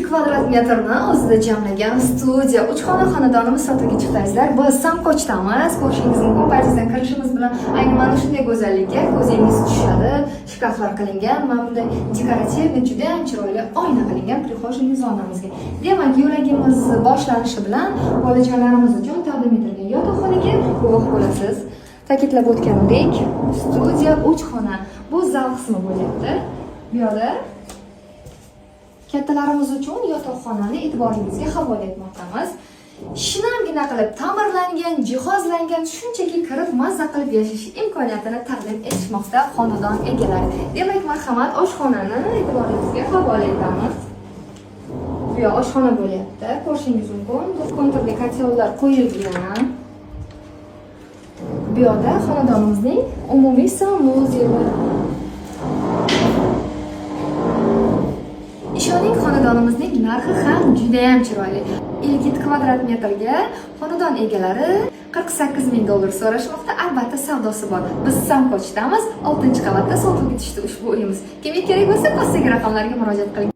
Kvadrat metrni o'zida jamlagan studiya, uch xona xonadonimiz sotuvga chiqdi, azizlar. Biz Samkochtamiz. Ko'rishingiz mumkin, podyezddan kirishimiz bilan ayni mana shunday go'zallikka ko'zingiz tushadi. Shkaflar qilingan, mana bunday декоративный, juda ham chiroyli oyna qilingan прихожий zonamizga. Demak, yo'lagimiz boshlanishi bilan bolajonlarimiz uchun taqdim etilgan yotoqxonaga guvoh bo'lasiz. Ta'kidlab o'tganimdek, studiya uch xona. Bu zal qismi bo'lyapti. Bu yoqda kattalarimiz uchun yotoqxonani e'tiboringizga havola etmoqdamiz. Shinamgina qilib ta'mirlangan, jihozlangan, shunchaki kirib mazza qilib yashash imkoniyatini taqdim etishmoqda xonadon egalari. Demak, marhamat, oshxonani e'tiboringizga havola etamiz. Bu yoq oshxona bo'lyapti. Ko'rishingiz mumkin, двухконтурный котел lar qo'yilgan. Bu yoqda xonadonimizning umumiy санузел i. Ishoning, xonadonimizning narxi ham judayam chiroyli. 57 kvadrat metrga xonadon egalari 48 ming dollar so'rashmoqda. Albatta, savdosi bor. Biz Samkochtamiz, 6-qavatda sotuvga tushdi ushbu uyimiz. Kimga kerak bo'lsa, pastdagi raqamlarga murojaat qiling.